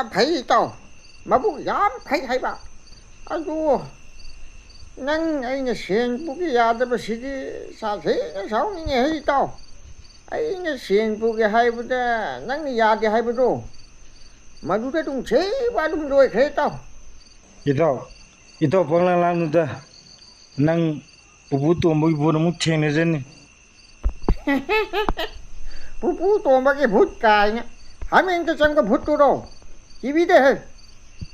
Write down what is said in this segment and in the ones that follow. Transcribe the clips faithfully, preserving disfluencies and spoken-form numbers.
ꯌꯥꯝꯅ ꯐꯩ ꯏꯇꯥꯎ꯫ ꯃꯕꯨꯛ ꯌꯥꯝ ꯐꯩ ꯍꯥꯏꯕ꯫ ꯑꯗꯨ ꯅꯪ ꯑꯩꯅ ꯁꯦꯟ ꯄꯨꯒꯦ ꯌꯥꯗꯕꯁꯤꯗꯤ ꯁꯥꯊꯤꯅ ꯁꯥꯎꯅꯤꯡꯉꯦ ꯍꯦ ꯏꯇꯥꯎ꯫ ꯑꯩꯅ ꯁꯦꯟ ꯄꯨꯒꯦ ꯍꯥꯏꯕꯗ ꯅꯪꯅ ꯌꯥꯗꯦ ꯍꯥꯏꯕꯗꯣ, ꯃꯗꯨꯗ ꯑꯗꯨꯝ ꯁꯤꯕ ꯑꯗꯨꯝ ꯂꯣꯏꯈ꯭ꯔꯦ ꯏꯇꯥꯎ꯫ ꯏꯇꯥꯎ, ꯏꯇꯥꯎ ꯄꯪꯂꯥꯡ ꯂꯥꯡꯅꯨꯗ꯫ ꯅꯪ ꯄꯨꯄꯨ ꯇꯣꯝꯕꯒꯤ ꯚꯨꯠ ꯑꯃꯨꯛ ꯊꯦꯡꯅꯖꯅꯤ꯫ ꯄꯨꯄꯨ ꯇꯣꯝꯕꯒꯤ ꯚꯨꯠ ꯀꯥꯏꯅ꯫ ꯍꯥꯃꯦꯡꯗ ꯆꯪꯕ ꯚꯨꯠꯇꯨꯔꯣ? ꯀꯤꯕꯤꯗꯦꯍꯦ꯫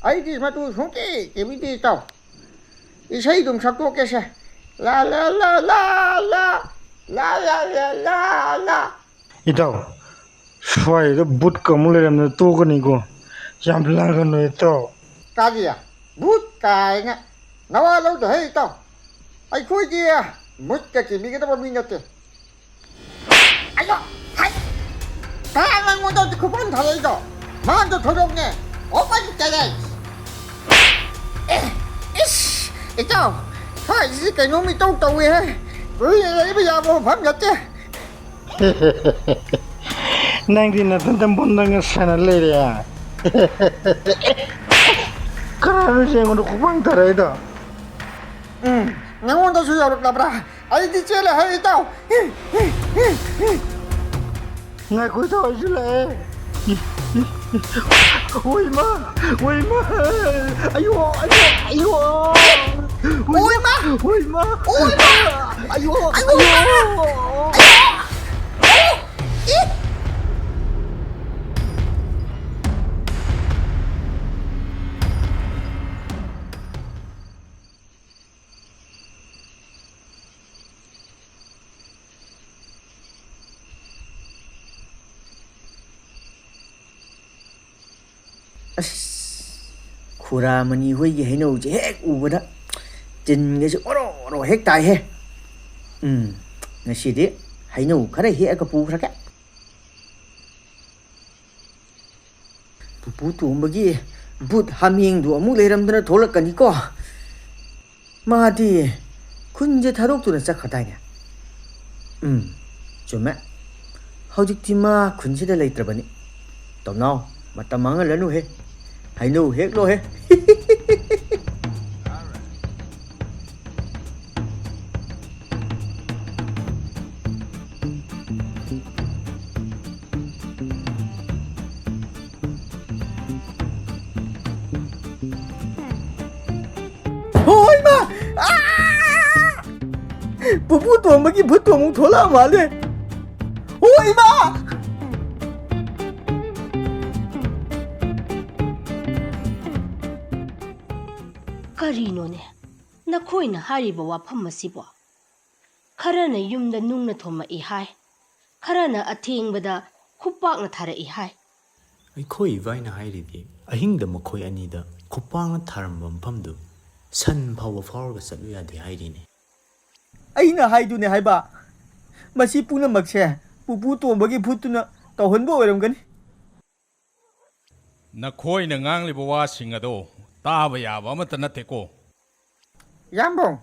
ꯑꯩꯗꯤ ꯃꯗꯨ ꯁꯨꯡꯀꯤ ꯀꯤꯕꯤꯗꯦ ꯏꯇꯥꯎ꯫ ꯏꯁꯩꯗꯨꯝ ꯁꯛꯇꯣꯛꯀꯦꯁꯦ꯫ ꯂꯥ ꯂꯥ ꯂꯥ ꯂꯥ ꯂꯥ, ꯂꯥ ꯂꯥ ꯂꯥ ꯂꯥ ꯂꯥ꯫ ꯏꯇꯥꯎ, ꯁ꯭ꯋꯥꯏꯗ ꯚꯨꯠꯀ ꯑꯃꯨꯛ ꯂꯩꯔꯝꯗꯅ ꯇꯣꯛꯀꯅꯤꯀꯣ꯫ ꯌꯥꯝ ꯂꯥꯡꯒꯅꯨ ꯏꯇꯥꯎ꯫ ꯀꯔꯤ? ꯚꯨꯠ ꯀꯥꯏꯅ꯫ ꯅꯋꯥ ꯂꯧꯗꯦꯍꯦ ꯏꯇꯥꯎ꯫ ꯑꯩꯈꯣꯏꯗꯤ ꯚꯨꯠꯀ ꯀꯤꯕꯤꯒꯗꯕ ꯃꯤ ꯅꯠꯇꯦ꯫ ꯑꯌꯣ! ꯍꯥꯏ! ꯀꯅꯥꯅꯣ ꯑꯩꯉꯣꯟꯗ ꯍꯧꯖꯤꯛ ꯈꯨꯄꯥꯛ ꯊꯥꯔꯛꯏꯗꯣ? ꯃꯥꯟꯗꯣ ꯊꯣꯏꯗꯣꯛꯅꯦ꯫ Open challenge! ꯑꯦ! ꯏꯁ! ꯏꯇꯥꯎ! ꯁ꯭ꯋꯥꯏꯁꯤꯗꯤ ꯀꯩꯅꯣꯝ ꯏꯇꯧ ꯇꯧꯏꯍꯦ꯫ ꯀꯨꯏꯅ ꯂꯩꯕ ꯌꯥꯕ ꯃꯐꯝ ꯅꯠꯇꯦ꯫ ꯅꯪꯗꯤ ꯅꯊꯟꯇ ꯃꯨꯟꯗꯪꯒ ꯁꯥꯟꯅ ꯂꯩꯔꯦ꯫ ꯀꯅꯥꯅꯣ ꯁꯤ ꯑꯩꯉꯣꯟꯗ ꯈꯨꯄꯥꯛ ꯊꯥꯔꯛꯏꯗꯣ? ꯎꯝ, ꯅꯉꯣꯟꯗꯁꯨ ꯌꯧꯔꯛꯂꯕ꯭ꯔꯥ? ꯑꯩꯗꯤ ꯆꯦꯜꯂꯦ ꯍꯦ, ꯏꯇꯥꯎ꯫ ꯉꯥꯏꯈꯣ, ꯏꯇꯥꯎ, ꯑꯩꯁꯨ ꯂꯥꯛꯑꯦ꯫ ꯑꯣꯏꯃ, ꯑꯣꯏꯃ, ꯑꯌꯣ, ꯑꯌꯣ, ꯑꯌꯣ꯫ ꯑꯣꯏꯃ! ꯑꯣꯏꯃ! ꯑꯣꯏꯃ! ꯑꯌꯣ, ꯑꯌꯣ! ꯑꯌꯣ! ꯑꯁ, ꯈꯨꯔꯥꯃꯅꯤ ꯍꯣꯏꯒꯤ ꯍꯩꯅꯧꯁꯦ ꯍꯦꯛ ꯎꯕꯗ ꯇꯤꯟꯒꯁꯦ ꯑꯣꯔꯣ ꯑꯣꯔꯣ ꯍꯦꯛ ꯇꯥꯏꯍꯦ꯫ ꯎꯝ, ꯉꯁꯤꯗꯤ ꯍꯩꯅꯧ ꯈꯔ ꯍꯦꯛꯑꯒ ꯄꯨꯈ꯭ꯔꯒꯦ꯫ ꯄꯨꯄꯨ ꯇꯣꯝꯕꯒꯤ ꯕꯨꯠ ꯍꯥꯃꯦꯡꯗꯨ ꯑꯃꯨꯛ ꯂꯩꯔꯝꯗꯅ ꯊꯣꯛꯂꯛꯀꯅꯤꯀꯣ꯫ ꯃꯥꯗꯤ ꯈꯨꯟꯁꯦ ꯊꯥꯗꯣꯛꯇꯨꯅ ꯆꯠꯈ꯭ꯔꯗꯥꯏꯅꯦ? ꯎꯝ, ꯆꯨꯝꯃꯦ꯫ ꯍꯧꯖꯤꯛꯇꯤ ꯃꯥ ꯈꯨꯟꯁꯤꯗ ꯂꯩꯇ꯭ꯔꯕꯅꯤ꯫ ꯇꯣꯝꯅꯥꯎ, ꯃꯇꯝ ꯃꯥꯡꯍꯜꯂꯅꯨꯍꯦ꯫ ꯍꯩꯅꯧ ꯍꯦꯛꯂꯣꯍꯦ꯫ ꯍꯣꯏ, ꯏꯃꯥ! ꯑꯥ! ꯄꯨꯄꯨ ꯇꯣꯝꯕꯒꯤ ꯚꯨꯠꯇꯣ ꯑꯃꯨꯛ ꯊꯣꯛꯂꯛꯑ ꯃꯥꯜꯂꯦ꯫ ꯍꯣꯏ, ꯏꯃꯥ! ꯀꯔꯤꯅꯣꯅꯦ, ꯅꯈꯣꯏꯅ ꯍꯥꯏꯔꯤꯕ ꯋꯥꯐꯝ ꯑꯁꯤꯕꯣ? ꯈꯔꯅ ꯌꯨꯝꯗ ꯅꯨꯡꯅ ꯊꯣꯝꯃꯛꯏ ꯍꯥꯏ, ꯈꯔꯅ ꯑꯊꯦꯡꯕꯗ ꯈꯨꯄꯥꯛꯅ ꯊꯥꯔꯛꯏ ꯍꯥꯏ꯫ ꯑꯩꯈꯣꯏ ꯏꯕꯥꯏꯅ ꯍꯥꯏꯔꯤꯗꯤ, ꯑꯍꯤꯡꯗ ꯃꯈꯣꯏ ꯑꯅꯤꯗ ꯈꯨꯄꯥꯛꯅ ꯊꯥꯔꯝꯕ ꯃꯐꯝꯗꯨ ꯁꯟ ꯐꯥꯎꯕ ꯐꯥꯎꯔꯒ ꯆꯠꯂꯨ ꯌꯥꯗꯦ ꯍꯥꯏꯔꯤꯅꯦ꯫ ꯑꯩꯅ ꯍꯥꯏꯗꯨꯅꯦ ꯍꯥꯏꯕ, ꯃꯁꯤ ꯄꯨꯝꯅꯃꯛꯁꯦ ꯄꯨꯄꯨ ꯇꯣꯝꯕꯒꯤ ꯚꯨꯠꯇꯨꯅ ꯇꯧꯍꯟꯕ ꯑꯣꯏꯔꯝꯒꯅꯤ꯫ ꯅꯈꯣꯏꯅ ꯉꯥꯡꯂꯤꯕ ꯋꯥꯁꯤꯡ ꯑꯗꯣ ꯇꯥꯕ ꯌꯥꯕ ꯑꯃꯠꯇ ꯅꯠꯇꯦꯀꯣ꯫ ꯌꯥꯝꯕꯧ,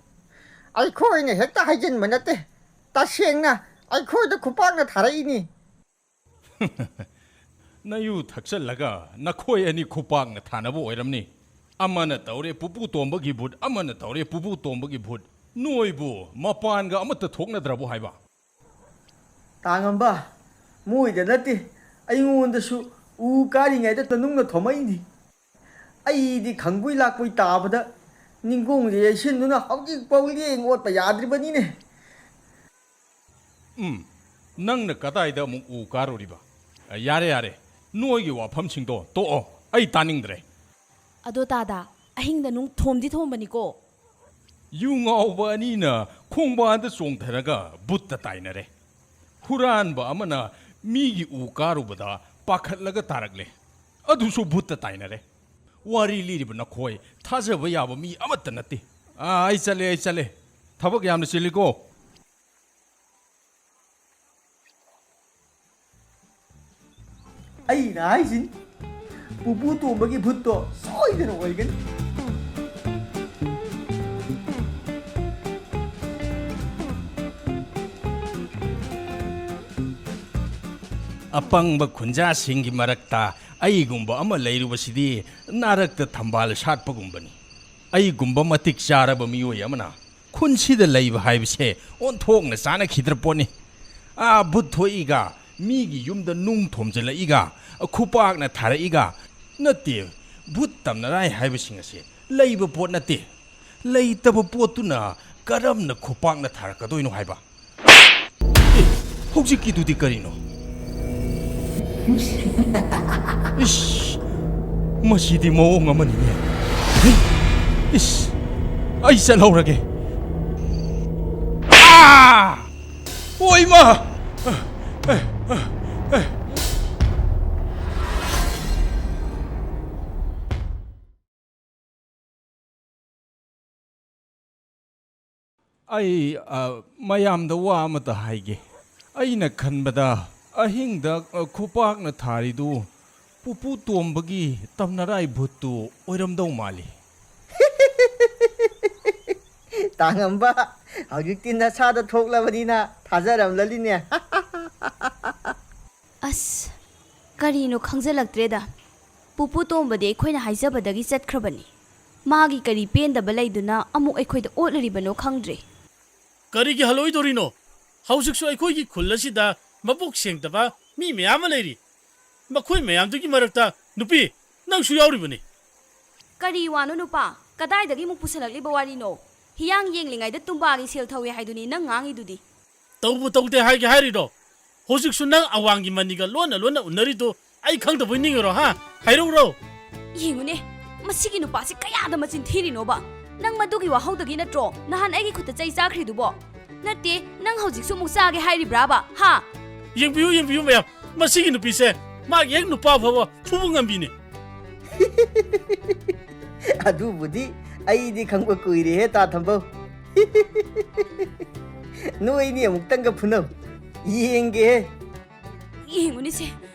ꯑꯩꯈꯣꯏꯅ ꯍꯦꯛꯇ ꯍꯥꯏꯖꯤꯟꯕ ꯅꯠꯇꯦ, ꯇꯁꯦꯡꯅ ꯑꯩꯈꯣꯏꯗ ꯈꯨꯄꯥꯛꯅ ꯊꯥꯔꯛꯏꯅꯤ꯫ ꯅꯌꯨ ꯊꯛꯆꯜꯂꯒ ꯅꯈꯣꯏ ꯑꯅꯤ ꯈꯨꯄꯥꯛꯅ ꯊꯥꯅꯕ ꯑꯣꯏꯔꯝꯅꯤ꯫ ꯑꯃꯅ ꯇꯧꯔꯦ ꯄꯨꯄꯨ ꯇꯣꯝꯕꯒꯤ ꯚꯨꯠ, ꯑꯃꯅ ꯇꯧꯔꯦ ꯄꯨꯄꯨ ꯇꯣꯝꯕꯒꯤ ꯚꯨꯠ꯫ ꯅꯣꯏꯕꯨ ꯃꯄꯥꯟꯒ ꯑꯃꯠꯇ ꯊꯣꯛꯅꯗ꯭ꯔꯕꯣ ꯍꯥꯏꯕ? ꯇꯥꯉꯝꯕ, ꯃꯣꯏꯗ ꯅꯠꯇꯦ, ꯑꯩꯉꯣꯟꯗꯁꯨ ꯎ ꯀꯥꯔꯤꯉꯩꯗ ꯇꯅꯨꯡꯅ ꯊꯣꯝꯃꯛꯏꯅꯤ꯫ ꯑꯩꯗꯤ ꯈꯪꯒꯨꯏ ꯂꯥꯛꯄꯨꯏ ꯇꯥꯕꯗ ꯅꯤꯡꯒꯣꯡꯁꯦ ꯌꯩꯁꯤꯟꯗꯨꯅ ꯍꯧꯖꯤꯛꯐꯥꯎ ꯂꯦꯡ ꯑꯣꯠꯄ ꯌꯥꯗ꯭ꯔꯤꯕꯅꯤꯅꯦ꯫ ꯎꯝ, ꯅꯪꯅ ꯀꯗꯥꯏꯗ ꯑꯃꯨꯛ ꯎ ꯀꯥꯔꯨꯔꯤꯕ? ꯑ, ꯌꯥꯔꯦ, ꯌꯥꯔꯦ, ꯅꯣꯏꯒꯤ ꯋꯥꯐꯝꯁꯤꯡꯗꯣ ꯇꯣꯛꯑꯣ, ꯑꯩ ꯇꯥꯅꯤꯡꯗ꯭ꯔꯦ꯫ ꯑꯗꯣ ꯇꯥꯗ, ꯑꯍꯤꯡꯗ ꯅꯨꯡ ꯊꯣꯝꯗꯤ ꯊꯣꯝꯕꯅꯤꯀꯣ꯫ ꯌꯨ ꯉꯥꯎꯕ ꯑꯅꯤꯅ ꯈꯣꯡꯕꯥꯟꯗ ꯆꯣꯡꯊꯔꯒ ꯚꯨꯠꯇ ꯇꯥꯏꯅꯔꯦ꯫ ꯍꯨꯔꯥꯟꯕ ꯑꯃꯅ ꯃꯤꯒꯤ ꯎ ꯀꯥꯔꯨꯕꯗ ꯄꯥꯈꯠꯂꯒ ꯇꯥꯔꯛꯂꯦ, ꯑꯗꯨꯁꯨ ꯚꯨꯠꯇ ꯇꯥꯏꯅꯔꯦ꯫ ꯋꯥꯔꯤ ꯂꯤꯔꯤꯕ ꯅꯈꯣꯏ ꯊꯥꯖꯕ ꯌꯥꯕ ꯃꯤ ꯑꯃꯠꯇ ꯅꯠꯇꯦ꯫ ꯑꯥ, ꯑꯩ ꯆꯠꯂꯦ, ꯑꯩ ꯆꯠꯂꯦ, ꯊꯕꯛ ꯌꯥꯝꯅ ꯆꯤꯜꯂꯤꯀꯣ꯫ ꯑꯩꯅ ꯍꯥꯏꯁꯤꯅꯤ, ꯄꯨꯄꯨ ꯇꯣꯝꯕꯒꯤ ꯚꯨꯠꯇꯣ ꯁꯣꯏꯗꯅ ꯑꯣꯏꯒꯅꯤ꯫ ꯑꯄꯪꯕ ꯈꯨꯟꯖꯥꯁꯤꯡꯒꯤ ꯃꯔꯛꯇ ꯑꯩꯒꯨꯝꯕ ꯑꯃ ꯂꯩꯔꯨꯕꯁꯤꯗꯤ ꯅꯥꯔꯛꯇ ꯊꯝꯕꯥꯜ ꯁꯥꯠꯄꯒꯨꯝꯕꯅꯤ꯫ ꯑꯩꯒꯨꯝꯕ ꯃꯇꯤꯛ ꯆꯥꯔꯕ ꯃꯤꯑꯣꯏ ꯑꯃꯅ ꯈꯨꯟꯁꯤꯗ ꯂꯩꯕ ꯍꯥꯏꯕꯁꯦ ꯑꯣꯟꯊꯣꯛꯅ ꯆꯥꯅꯈꯤꯗ꯭ꯔ ꯄꯣꯠꯅꯤ꯫ ꯑꯥ, ꯚꯨꯠ ꯊꯣꯛꯏꯒ, ꯃꯤꯒꯤ ꯌꯨꯝꯗ ꯅꯨꯡ ꯊꯣꯝꯖꯤꯜꯂꯛꯏꯒ, ꯈꯨꯄꯥꯛꯅ ꯊꯥꯔꯛꯏꯒ, ꯅꯠꯇꯦ, ꯚꯨꯠ ꯇꯝꯅꯔꯥꯏ ꯍꯥꯏꯕꯁꯤꯡ ꯑꯁꯦ ꯂꯩꯕ ꯄꯣꯠ ꯅꯠꯇꯦ꯫ ꯂꯩꯇꯕ ꯄꯣꯠꯇꯨꯅ ꯀꯔꯝꯅ ꯈꯨꯄꯥꯛꯅ ꯊꯥꯔꯛꯀꯗꯣꯏꯅꯣ ꯍꯥꯏꯕ? ꯑꯦ, ꯍꯧꯖꯤꯛꯀꯤꯗꯨꯗꯤ ꯀꯔꯤꯅꯣ? ꯏꯁ, ꯃꯁꯤꯗꯤ ꯃꯑꯣꯡ ꯑꯃꯅꯤꯅꯦ꯫ ꯏꯁ, ꯑꯩ ꯆꯠꯍꯧꯔꯒꯦ꯫ ꯑꯥ! ꯑꯣꯏꯃ! ꯑꯩ, ꯑ, ꯃꯌꯥꯝꯗ ꯋꯥ ꯑꯃꯇ ꯍꯥꯏꯒꯦ꯫ ꯑꯩꯅ ꯈꯟꯕꯗ ꯑꯍꯤꯡꯗ, ꯑ, ꯈꯨꯄꯥꯛꯅ ꯊꯥꯔꯤꯗꯨ ꯄꯨꯄꯨ ꯇꯣꯝꯕꯒꯤ ꯇꯝꯅꯔꯥꯏ ꯚꯨꯠꯇꯨ ꯑꯣꯏꯔꯝꯗꯧ ꯃꯥꯜꯂꯤ꯫ ꯇꯥꯉꯝꯕ, ꯍꯧꯖꯤꯛꯇꯤ ꯅꯁꯥꯗ ꯊꯣꯛꯂꯕꯅꯤꯅ ꯊꯥꯖꯔꯝꯂꯅꯤꯅꯦ꯫ ꯑꯁ, ꯀꯔꯤꯅꯣ ꯈꯪꯖꯜꯂꯛꯇ꯭ꯔꯦꯗ꯫ ꯄꯨꯄꯨ ꯇꯣꯝꯕꯗꯤ ꯑꯩꯈꯣꯏꯅ ꯍꯥꯏꯖꯕꯗꯒꯤ ꯆꯠꯈ꯭ꯔꯕꯅꯤ꯫ ꯃꯥꯒꯤ ꯀꯔꯤ ꯄꯦꯟꯗꯕ ꯂꯩꯗꯨꯅ ꯑꯃꯨꯛ ꯑꯩꯈꯣꯏꯗ ꯑꯣꯠꯂꯨꯔꯤꯕꯅꯣ ꯈꯪꯗ꯭ꯔꯦ꯫ ꯀꯔꯤꯒꯤ ꯍꯜꯂꯣꯏꯗꯣꯔꯤꯅꯣ? ꯍꯧꯖꯤꯛꯁꯨ ꯑꯩꯈꯣꯏꯒꯤ ꯈꯨꯜ ꯑꯁꯤꯗ ꯃꯕꯨꯛ ꯁꯦꯡꯗꯕ ꯃꯤ ꯃꯌꯥꯝ ꯑꯃ ꯂꯩꯔꯤ꯫ ꯃꯈꯣꯏ ꯃꯌꯥꯝꯗꯨꯒꯤ ꯃꯔꯛꯇ, ꯅꯨꯄꯤ, ꯅꯪꯁꯨ ꯌꯥꯎꯔꯤꯕꯅꯤ꯫ ꯀꯔꯤ ꯋꯥꯅꯣ ꯅꯨꯄꯥ? ꯀꯗꯥꯏꯗꯒꯤ ꯑꯃꯨꯛ ꯄꯨꯁꯜꯂꯛꯂꯤꯕ ꯋꯥꯔꯤꯅꯣ? ꯍꯤꯌꯥꯡ ꯌꯦꯡꯂꯤꯉꯩꯗ ꯇꯨꯝꯕꯥꯒꯤ ꯁꯦꯜ ꯊꯧꯏ ꯍꯥꯏꯗꯨꯅꯤ ꯅꯪ ꯉꯥꯡꯉꯤꯗꯨꯗꯤ꯫ ꯇꯧꯕꯨ ꯇꯧꯗꯦ ꯍꯥꯏꯒꯦ ꯍꯥꯏꯔꯤꯔꯣ? ꯍꯧꯖꯤꯛꯁꯨ ꯅꯪ ꯑꯋꯥꯡꯒꯤ ꯃꯅꯤꯒ ꯂꯣꯟꯅ ꯂꯣꯟꯅ ꯎꯅꯔꯤꯗꯣ ꯑꯩ ꯈꯪꯗꯕꯣꯏ ꯅꯤꯡꯉꯤꯔꯣ, ꯍꯥ? ꯍꯥꯏꯔꯛꯎꯔꯣ? ꯌꯦꯡꯉꯨꯅꯦ, ꯃꯁꯤꯒꯤ ꯅꯨꯄꯥꯁꯤ ꯀꯌꯥꯗ ꯃꯆꯤꯟ ꯊꯤꯔꯤꯅꯣꯕ? ꯅꯪ ꯃꯗꯨꯒꯤ ꯋꯥꯍꯧꯗꯒꯤ ꯅꯠꯇ꯭ꯔꯣ ꯅꯍꯥꯟ ꯑꯩꯒꯤ ꯈꯨꯠꯇ ꯆꯩ ꯆꯥꯈ꯭ꯔꯤꯗꯨꯕꯣ? ꯅꯠꯇꯦ, ꯅꯪ ꯍꯧꯖꯤꯛꯁꯨ ꯑꯃꯨꯛ ꯆꯥꯒꯦ ꯍꯥꯏꯔꯤꯕ꯭ꯔꯥꯕ, ꯍꯥ? ꯌꯦꯡꯕꯤꯌꯨ, ꯌꯦꯡꯕꯤꯌꯨ ꯃꯌꯥꯝ, ꯃꯁꯤꯒꯤ ꯅꯨꯄꯤꯁꯦ ꯃꯥꯒꯤ ꯍꯦꯛ ꯅꯨꯄꯥ ꯐꯥꯎꯕ ꯐꯨꯕ ꯉꯝꯕꯤꯅꯤ꯫ ꯑꯗꯨꯕꯨꯗꯤ ꯑꯩꯗꯤ ꯈꯪꯕ ꯀꯨꯏꯔꯦꯍꯦ, ꯇꯥ ꯊꯝꯕꯧ꯫ ꯅꯣꯏꯅꯤ ꯑꯃꯨꯛꯇꯪꯒ ꯐꯨꯅꯧ, ꯌꯦꯡꯒꯦꯍꯦ꯫ ꯌꯦꯡꯉꯨꯅꯦꯁꯦ,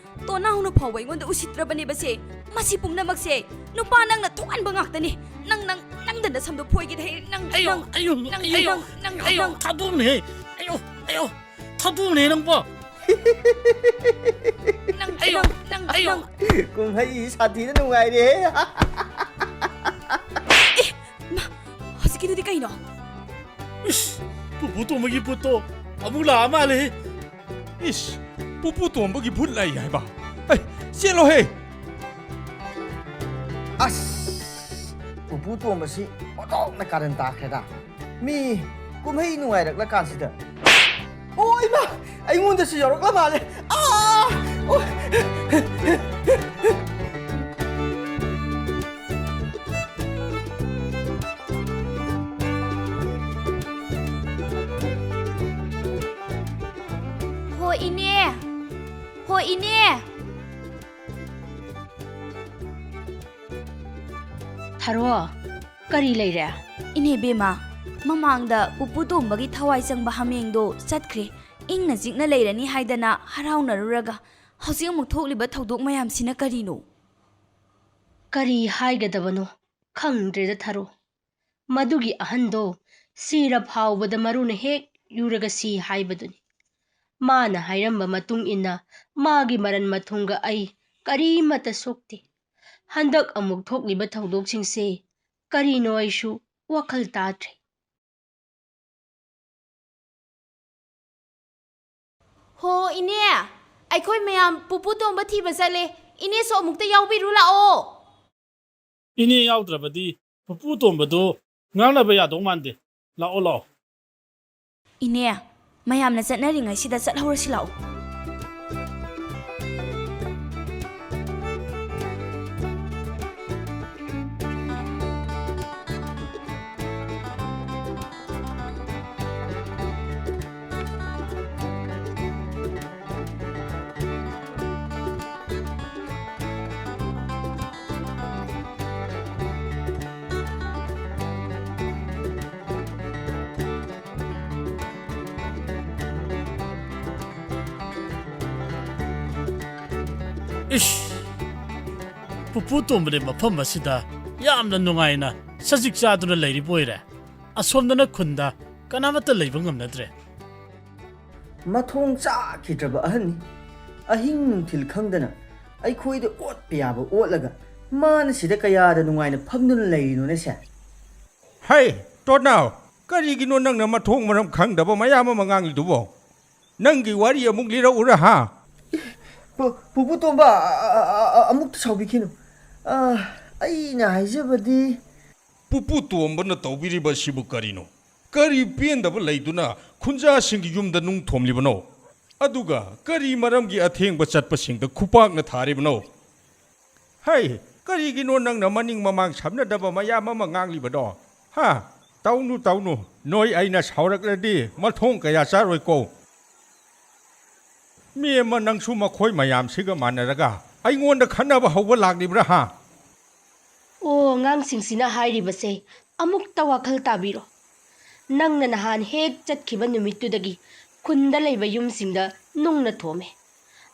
ꯇꯣꯅꯥꯎꯅ ꯐꯥꯎꯕ ꯑꯩꯉꯣꯟꯗ ꯎꯁꯤꯠꯇ꯭ꯔꯕꯅꯦꯕ ꯁꯦ꯫ ꯃꯁꯤ ꯄꯨꯝꯅꯃꯛꯁꯦ ꯅꯨꯄꯥ ꯅꯪꯅ ꯊꯣꯛꯍꯟꯕ ꯉꯥꯛꯇꯅꯦ꯫ ꯅꯪ, ꯅꯪ, ꯅꯪꯗ ꯅꯁꯝꯗꯣ ꯐꯣꯏꯒꯦꯗ ꯍꯦ, ꯅꯪ, ꯑꯌꯣ, ꯅꯪ, ꯑꯌꯣ, ꯅꯪ, ꯑꯌꯣ, ꯅꯪ, ꯅꯪ, ꯑꯌꯣ, ꯅꯪ꯫ ꯊꯥꯗꯣꯛꯅꯦꯍꯦ꯫ ꯑꯌꯣ, ꯑꯌꯣ, ꯊꯥꯗꯣꯛꯅꯦꯍꯦ ꯅꯪꯕꯣ꯫ ꯅꯪ, ꯑꯌꯣ, ꯅꯪ, ꯅꯪ, ꯑꯌꯣ꯫ ꯅꯪ꯫ ꯀꯨꯝꯍꯩ ꯁꯥꯊꯤꯅ ꯅꯨꯡꯉꯥꯏꯔꯦꯍꯦ꯫ ꯑꯦ, ꯃꯥ, ꯍꯧꯖꯤꯛꯀꯤꯗꯨꯗꯤ ꯀꯩꯅꯣ? ꯏꯁ, ꯄꯨꯄꯨ ꯇꯣꯝꯕꯒꯤ ꯄꯣꯠꯇꯣ ꯑꯃꯨꯛ ꯂꯥꯛꯑ ꯃꯥꯜꯂꯦꯍꯦ꯫ ꯏꯁ, ꯄꯨꯄꯨ ꯇꯣꯝꯕꯒꯤ ꯚꯨꯠ ꯂꯥꯛꯏ ꯍꯥꯏꯕ? ꯑꯩ, ꯆꯦꯜꯂꯣꯍꯦ! ꯑꯁ, ꯄꯨꯄꯨ ꯇꯣꯝꯕꯁꯤ ꯑꯣꯟꯊꯣꯛꯅ ꯀꯥꯔꯟ ꯇꯥꯈ꯭ꯔꯦꯗ꯫ ꯃꯤ ꯀꯨꯝꯍꯩ ꯅꯨꯡꯉꯥꯏꯔꯛꯂꯀꯥꯟꯁꯤꯗ꯫ ꯑꯣ, ꯏꯃꯥ! ꯑꯩꯉꯣꯟꯗꯁꯨ ꯌꯧꯔꯛꯂ ꯃꯥꯜꯂꯦ꯫ ꯑꯥ! ꯑꯣ! ꯍꯣ ꯏꯅꯦ! ꯍꯣ ꯏꯅꯦ! ꯊꯥꯔꯣ, ꯀꯔꯤ ꯂꯩꯔꯦ? ꯏꯅꯦ ꯕꯦꯝꯃ, ꯃꯃꯥꯡꯗ ꯄꯨꯄꯨ ꯇꯣꯝꯕꯒꯤ ꯊꯋꯥꯏ ꯆꯪꯕ ꯍꯥꯃꯦꯡꯗꯣ ꯆꯠꯈ꯭ꯔꯦ꯫ ꯏꯪꯅ ꯆꯤꯛꯅ ꯂꯩꯔꯅꯤ ꯍꯥꯏꯗꯅ ꯍꯔꯥꯎꯅꯔꯨꯔꯒ ꯍꯧꯖꯤꯛ ꯑꯃꯨꯛ ꯊꯣꯛꯂꯤꯕ ꯊꯧꯗꯣꯛ ꯃꯌꯥꯝꯁꯤꯅ ꯀꯔꯤꯅꯣ? ꯀꯔꯤ ꯍꯥꯏꯒꯗꯕꯅꯣ ꯈꯪꯗ꯭ꯔꯦꯗ ꯊꯥꯔꯣ꯫ ꯃꯗꯨꯒꯤ ꯑꯍꯟꯗꯣ ꯁꯤꯔ ꯐꯥꯎꯕꯗ ꯃꯔꯨꯅ ꯍꯦꯛ ꯌꯨꯔꯒ ꯁꯤ ꯍꯥꯏꯕꯗꯨꯅꯤ꯫ ꯃꯥꯅ ꯍꯥꯏꯔꯝꯕ ꯃꯇꯨꯡ ꯏꯟꯅ ꯃꯥꯒꯤ ꯃꯔꯟ ꯃꯊꯨꯝꯒ ꯑꯩ ꯀꯔꯤꯃꯠꯇ ꯁꯣꯛꯇꯦ꯫ ꯍꯟꯗꯛ ꯑꯃꯨꯛ ꯊꯣꯛꯂꯤꯕ ꯊꯧꯗꯣꯛꯁꯤꯡꯁꯦ ꯀꯔꯤꯅꯣ ꯑꯩꯁꯨ ꯋꯥꯈꯜ ꯇꯥꯗ꯭ꯔꯦ꯫ ꯍꯣ, ꯏꯅꯦ, ꯑꯩꯈꯣꯏ ꯃꯌꯥꯝ ꯄꯨꯄꯨ ꯇꯣꯝꯕ ꯊꯤꯕ ꯆꯠꯂꯦ꯫ ꯏꯅꯦꯁꯨ ꯑꯃꯨꯛꯇ ꯌꯥꯎꯕꯤꯔꯨ ꯂꯥꯛꯑꯣ꯫ ꯏꯅꯦ ꯌꯥꯎꯗ꯭ꯔꯕꯗꯤ ꯄꯨꯄꯨ ꯇꯣꯝꯕꯗꯣ ꯉꯥꯡꯅꯕ ꯌꯥꯗꯧ ꯃꯥꯟꯗꯦ꯫ ꯂꯥꯛꯑꯣ, ꯂꯥꯛꯑꯣ꯫ ꯏꯅꯦ, ꯃꯌꯥꯝꯅ ꯆꯠꯅꯔꯤꯉꯩꯁꯤꯗ ꯆꯠꯍꯧꯔꯁꯤ ꯂꯥꯛꯑꯣ꯫ ꯏꯁ! ꯄꯨꯄꯨ ꯇꯣꯝꯕꯗꯤ ꯃꯐꯝ ꯑꯁꯤꯗ ꯌꯥꯝꯅ ꯅꯨꯡꯉꯥꯏꯅ ꯁꯖꯤꯛ ꯆꯥꯗꯨꯅ ꯂꯩꯔꯤꯕ ꯑꯣꯏꯔꯦ꯫ ꯑꯁꯣꯝꯗꯅ ꯈꯨꯟꯗ ꯀꯅꯥꯃꯠꯇ ꯂꯩꯕ ꯉꯝꯅꯗ꯭ꯔꯦ꯫ ꯃꯊꯣꯡ ꯆꯥꯈꯤꯗ꯭ꯔꯕ ꯑꯍꯟꯅꯤ꯫ ꯑꯍꯤꯡ ꯅꯨꯡꯊꯤꯜ ꯈꯪꯗꯅ ꯑꯩꯈꯣꯏꯗ ꯑꯣꯠꯄ ꯌꯥꯕ ꯑꯣꯠꯂꯒ ꯃꯥꯅ ꯁꯤꯗ ꯀꯌꯥꯗ ꯅꯨꯡꯉꯥꯏꯅ ꯐꯝꯗꯨꯅ ꯂꯩꯔꯤꯅꯣꯅꯦ ꯁꯦ? ꯍꯩ, ꯇꯣꯠꯅꯥꯎ, ꯀꯔꯤꯒꯤꯅꯣ ꯅꯪꯅ ꯃꯊꯣꯡ ꯃꯔꯝ ꯈꯪꯗꯕ ꯃꯌꯥꯝ ꯑꯃ ꯉꯥꯡꯂꯤꯗꯨꯕꯣ? ꯅꯪꯒꯤ ꯋꯥꯔꯤ ꯑꯃꯨꯛ ꯂꯤꯔꯛꯎꯔꯥ, ꯍꯥ? ꯄꯨ-, ꯄꯨꯄꯨ ꯇꯣꯝꯕ, ꯑ-, ꯑ-, ꯑ-, ꯑ-, ꯑꯃꯨꯛꯇ ꯁꯥꯎꯕꯤꯈꯤꯅꯨ꯫ ꯑ, ꯑꯩꯅ ꯍꯥꯏꯖꯕꯗꯤ, ꯄꯨꯄꯨ ꯇꯣꯝꯕꯅ ꯇꯧꯕꯤꯔꯤꯕꯁꯤꯕꯨ ꯀꯔꯤꯅꯣ? ꯀꯔꯤ ꯄꯦꯟꯗꯕ ꯂꯩꯗꯨꯅ ꯈꯨꯟꯖꯥꯁꯤꯡꯒꯤ ꯌꯨꯝꯗ ꯅꯨꯡ ꯊꯣꯝꯂꯤꯕꯅꯣ? ꯑꯗꯨꯒ ꯀꯔꯤ ꯃꯔꯝꯒꯤ ꯑꯊꯦꯡꯕ ꯆꯠꯄꯁꯤꯡꯗ ꯈꯨꯄꯥꯛꯅ ꯊꯥꯔꯤꯕꯅꯣ? ꯍꯩ, ꯀꯔꯤꯒꯤꯅꯣ ꯅꯪꯅ ꯃꯅꯤꯡ ꯃꯃꯥꯡ ꯁꯝꯅꯗꯕ ꯃꯌꯥꯝ ꯑꯃ ꯉꯥꯡꯂꯤꯕꯗꯣ? ꯍꯥ? ꯇꯧꯅꯨ, ꯇꯧꯅꯨ꯫ ꯅꯣꯏ ꯑꯩꯅ ꯁꯥꯎꯔꯛꯂꯗꯤ ꯃꯊꯣꯡ ꯀꯌꯥ ꯆꯥꯔꯣꯏꯀꯣ꯫ ꯃꯤ ꯑꯃ ꯅꯪꯁꯨ ꯃꯈꯣꯏ ꯃꯌꯥꯝꯁꯤꯒ ꯃꯥꯟꯅꯔꯒ ꯑꯩꯉꯣꯟꯗ ꯈꯠꯅꯕ ꯍꯧꯕ ꯂꯥꯛꯂꯤꯕ꯭ꯔꯥ, ꯍꯥ? ꯑꯣ, ꯑꯉꯥꯡꯁꯤꯡꯁꯤꯅ ꯍꯥꯏꯔꯤꯕꯁꯦ ꯑꯃꯨꯛꯇ ꯋꯥꯈꯜ ꯇꯥꯕꯤꯔꯣ꯫ ꯅꯪꯅ ꯅꯍꯥꯟ ꯍꯦꯛ ꯆꯠꯈꯤꯕ ꯅꯨꯃꯤꯠꯇꯨꯗꯒꯤ ꯈꯨꯟꯗ ꯂꯩꯕ ꯌꯨꯝꯁꯤꯡꯗ ꯅꯨꯡꯅ ꯊꯣꯝꯃꯦ꯫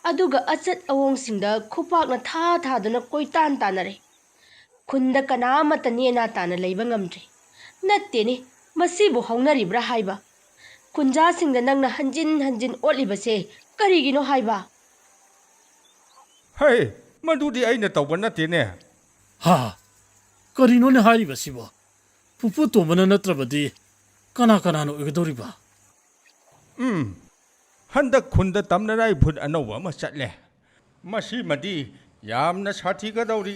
ꯑꯗꯨꯒ ꯑꯆꯠ ꯑꯋꯣꯡꯁꯤꯡꯗ ꯈꯨꯄꯥꯛꯅ ꯊꯥ ꯊꯥꯗꯨꯅ ꯀꯣꯏꯇꯥꯟ ꯇꯥꯟꯅꯔꯦ꯫ ꯈꯨꯟꯗ ꯀꯅꯥ ꯑꯃꯠꯇ ꯅꯦꯅꯥ ꯇꯥꯅ ꯂꯩꯕ ꯉꯝꯗ꯭ꯔꯦ꯫ ꯅꯠꯇꯦꯅꯦ, ꯃꯁꯤꯕꯨ ꯍꯧꯅꯔꯤꯕ꯭ꯔꯥ ꯍꯥꯏꯕ? ꯈꯨꯟꯖꯥꯁꯤꯡꯗ ꯅꯪꯅ ꯍꯟꯖꯤꯟ ꯍꯟꯖꯤꯟ ꯑꯣꯠꯂꯤꯕꯁꯦ ꯀꯔꯤꯒꯤꯅꯣ ꯍꯥꯏꯕ? ꯍꯩ, ꯃꯗꯨꯗꯤ ꯑꯩꯅ ꯇꯧꯕ ꯅꯠꯇꯦꯅꯦ꯫ ꯍꯥ? ꯀꯔꯤꯅꯣꯅꯦ ꯍꯥꯏꯔꯤꯕꯁꯤꯕꯣ? ꯄꯨꯄꯨ ꯇꯣꯝꯕꯅ ꯅꯠꯇ꯭ꯔꯕꯗꯤ ꯀꯅꯥ ꯀꯅꯥꯅ ꯑꯣꯏꯒꯗꯧꯔꯤꯕ? ꯎꯝ, ꯍꯟꯗꯛ ꯈꯨꯟꯗ ꯇꯝꯅꯔꯥꯏ ꯚꯨꯠ ꯑꯅꯧꯕ ꯑꯃ ꯆꯠꯂꯦ꯫ ꯃꯁꯤꯃꯗꯤ ꯌꯥꯝꯅ ꯁꯥꯊꯤꯒꯗꯧꯔꯤ꯫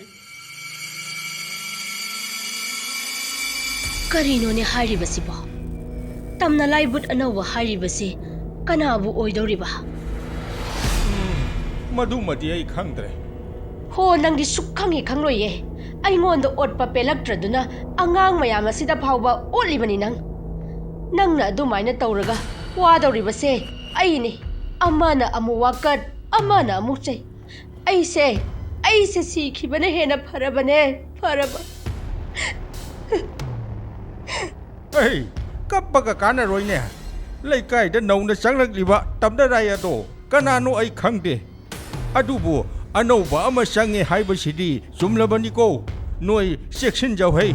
ꯀꯔꯤꯅꯣꯅꯦ ꯍꯥꯏꯔꯤꯕꯁꯤꯕꯣ? ꯇꯝꯅ ꯂꯥꯏꯕꯨꯠ ꯑꯅꯧꯕ ꯍꯥꯏꯔꯤꯕꯁꯤ ꯀꯅꯥꯕꯨ ꯑꯣꯏꯗꯧꯔꯤꯕ? ꯃꯗꯨꯃꯗꯤ ꯑꯩ ꯈꯪꯗ꯭ꯔꯦ꯫ ꯍꯣ, ꯅꯪꯗꯤ ꯁꯨꯛꯈꯪ ꯍꯦꯛ ꯈꯪꯂꯣꯏꯌꯦ꯫ ꯑꯩꯉꯣꯟꯗ ꯑꯣꯠꯄ ꯄꯦꯜꯂꯛꯇ꯭ꯔꯗꯨꯅ ꯑꯉꯥꯡ ꯃꯌꯥꯝ ꯑꯁꯤꯗ ꯐꯥꯎꯕ ꯑꯣꯠꯂꯤꯕꯅꯤ ꯅꯪ꯫ ꯅꯪꯅ ꯑꯗꯨꯃꯥꯏꯅ ꯇꯧꯔꯒ ꯋꯥꯗꯧꯔꯤꯕꯁꯦ ꯑꯩꯅꯤ꯫ ꯑꯃꯅ ꯑꯃꯨꯛ ꯋꯥꯀꯠ, ꯑꯃꯅ ꯑꯃꯨꯛ ꯆꯩ꯫ ꯑꯩꯁꯦ, ꯑꯩꯁꯦ ꯁꯤꯈꯤꯕꯅ ꯍꯦꯟꯅ ꯐꯔꯕꯅꯦ, ꯐꯔꯕ꯫ ꯑꯩ ꯀꯞꯄꯒ ꯀꯥꯟꯅꯔꯣꯏꯅꯦ꯫ ꯂꯩꯀꯥꯏꯗ ꯅꯧꯅ ꯆꯪꯂꯛꯂꯤꯕ ꯇꯝꯅꯔꯥꯏ ꯑꯗꯣ ꯀꯅꯥꯅꯣ ꯑꯩ ꯈꯪꯗꯦ꯫ ꯑꯗꯨꯕꯨ ꯑꯅꯧꯕ ꯑꯃ ꯆꯪꯉꯦ ꯍꯥꯏꯕꯁꯤꯗꯤ ꯆꯨꯝꯂꯕꯅꯤꯀꯣ꯫ ꯅꯣꯏ ꯆꯦꯛꯁꯤꯟꯖꯧ ꯍꯩ꯫